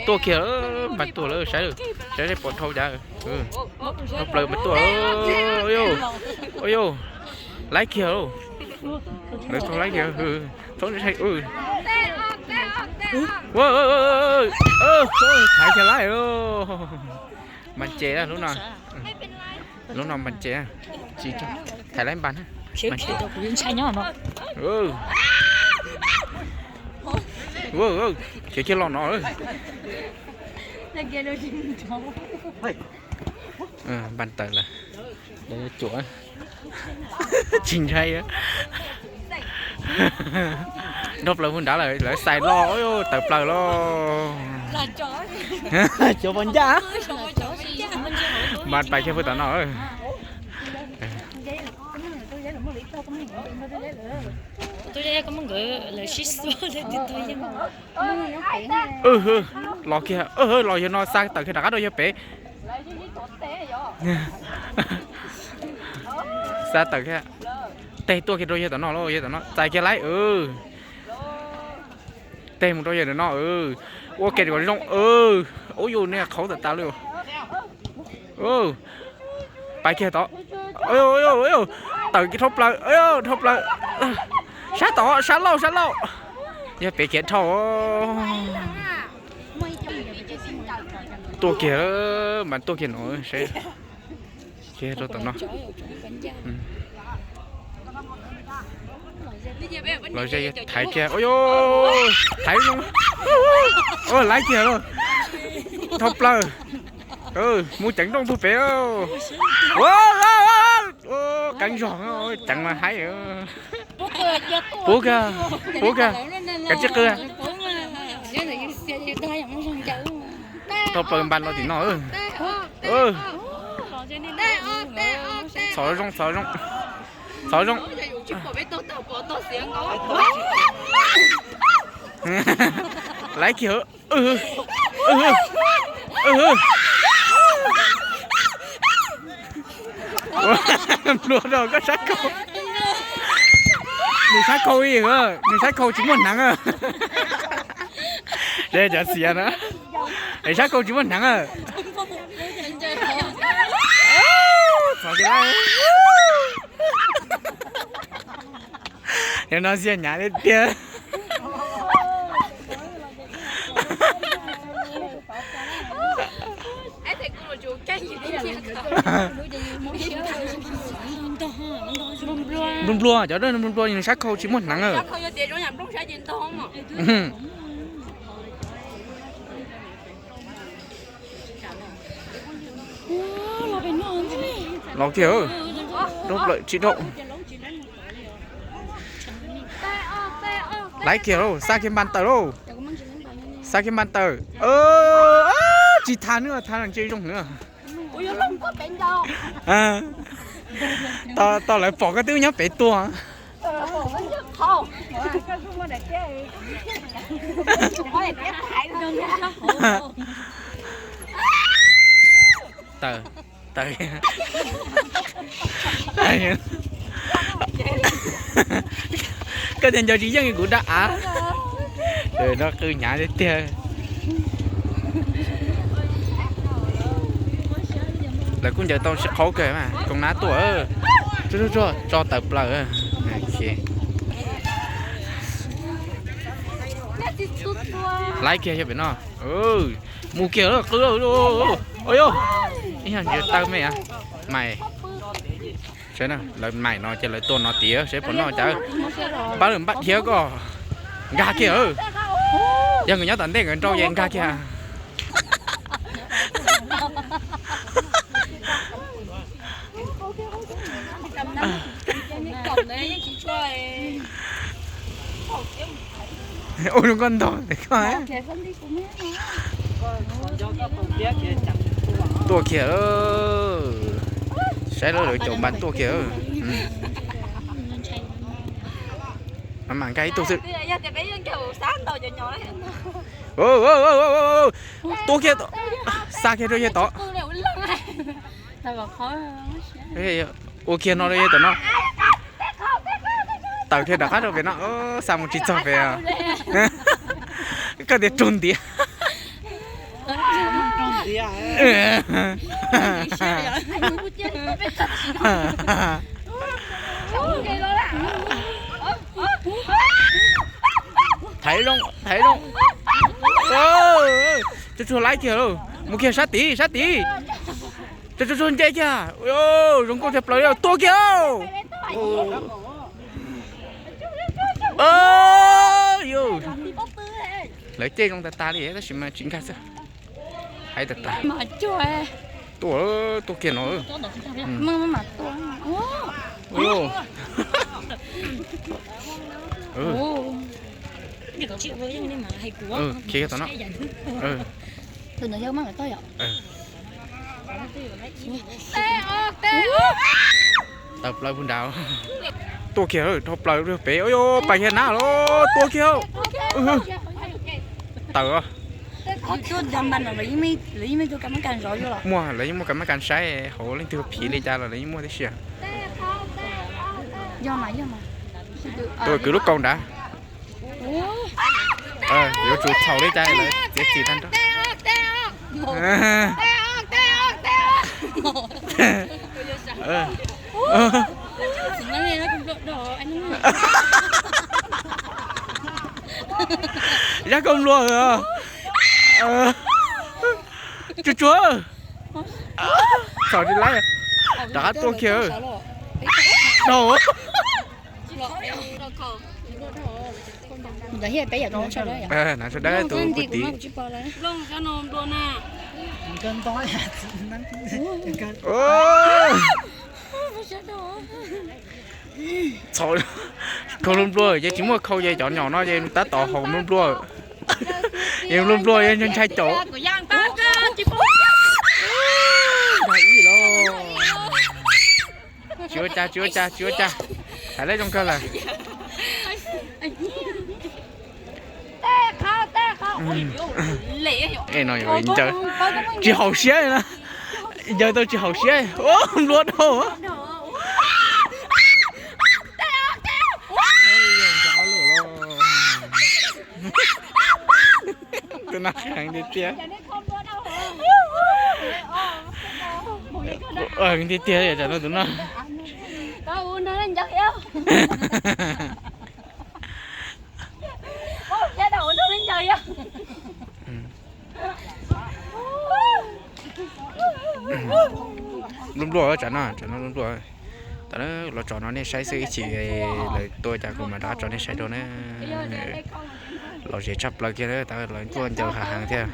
Tuaj kiag, Npas tuaj lawm, saib, saib pom dhau cas. Dhau plaws Npas tuaj. Ua yuj, laib kiag lauj. Lawv tau laib kiag. Thaiv kiag laib lauj. Npas ces lub no. Lub no Npas ces. Thaiv laib Npas na. Khiav kiag los no. Npas tawm lawm. Lawv cuam. Tsis ntshai. Dhau plaws puag nrad lawm, lawv xais los, tawm plaws los. Cov pos ncaj. Npas pais kiag puag tom no. Los kiag, los yawg no xa tawm kiag rov qab rau yawg pem. Xa tawm kiag. Teg tuaj kiag rau yawg tom no lauj, yawg tom no txais kiag laib. Teg mus rau yawg tom no. Ua ke kom zoo. Ub, yus niag qhauv tawm tas li. Pais kiag tod. Tawm kiag dhau plaws, dhau plaws. Sab tod, sab laug, sab laug. Yog pem khiav dhau. Tuaj kiag, mas tuaj kiag no seb. Kiag rau tom no. Los ze thaiv kiag, ua yuj, thaiv zoo. Laib kiag lauj. Dhau plaws. Mus ceev nrooj puag pem. Qeeb zog, ceev mas haib. Puv kag, puv kag, kav tsij qw. Dhau plaws Npas los tim no. Txhom zoo, txhom zoo, txhom zoo. Laib kiag. Nplua rau koj sab khau. Nws sab khau ib, nws sab khau tsis muaj hneev. Cov xiav na, es sab khau tsis muaj hneev. Yog no xiab nyav tiag tiag. Nplua nplua, cov nplua nplua, nws sab khau tsis muaj hneev. Los kiag, dhau plaws tsis dhau. Laib kiag lauj, xa kiag Npas tawm lauj. Xa kiag Npas tawm. Tsis thaiv nws, thaiv nws tsis zoo nws. Tau lawv pom koj twb nyob pem tuaj. Tawm, tawm. Koj tias nco tsis yeej kuv dab av. No qw hnyav tiag tiag. Lawv kuj ncaws tau sib qhaub kawg mas, koom nab tuaj. Tsuag tsuag tso tawm plaws. Laib kiag yog pem no. Mus kiag qw. Ib yog ntsia taw me, mais. Lawv mais no ces lawv tuaj no tiag, seb puas noj cas. Npaj lawm, npaj dhia koj. Nkag kiag. Yog nkawd nyob tom ntej nkawd nrau ces nkag kiag. Ua zoo nkauj ntog koj. Tuaj kiag. Saib lawv caum npas tuaj kiag. Mas nkag ib tug xwb. Tuaj kiag, xa kiag rau yawg tod. Ua kiag no rau yawg tom no. Tawm kiag rov qab rau pem no, xa mus tsis txog pem. Koj tias rau ntiav. Thaiv zoo, thaiv zoo. Tsuag tsuag laib kiag lauj, mus kiag sab tid, sab tid. Tsuag tsuag nce kiag. Zoo nkauj tshaj plaws li, tua kiag. Lawv cem zoo tas tas li tab sis mas tsis nkag xwb. Hais tas tas. Tua, tua kiag no. Khiav tom no. Tawm plaws puag nrad. Tua kiag dhau plaws pem, pais kiag na los tua kiag. Tawm. Muaj, lawv yeej muaj kas mab kas saib hauv leej twg phiv li cas los lawv yeej muaj tib si. Tus kwv lub kaus nrad. Yuav tsum txhaum li cas lawv txiav txim tag nrho. Zaj koj nplua. Tsuag tsuag. Txhaum tsis laib. Rov qab tua kiag. Dhau. Hnav sawv dawb tus pub tid. Txhaum, khau nplua nplua ces tsis muaj khau ces cov nyom no ces tab tom haus nplua nplua. Ces nplua nplua ntshai caum. Tsis ua cas, tsis ua cas, tsis ua cas. Hais lawv zoo kawg lawm. No ncaws tsis haum siab na. Ncaws tau tsis haum siab. Nplua dhau. Tus no heev tiag tiag. Heev tiag tiag, tus no. Nplua nplua, tsam no tsam no nplua nplua. Tam no los tso no nej saib xwb, ib chim lawv tua cas kuv mam rov tso nej saib dua na. Los zem tshaj plaws kiag, tam no lawv tuaj ncaws heev heev thiab.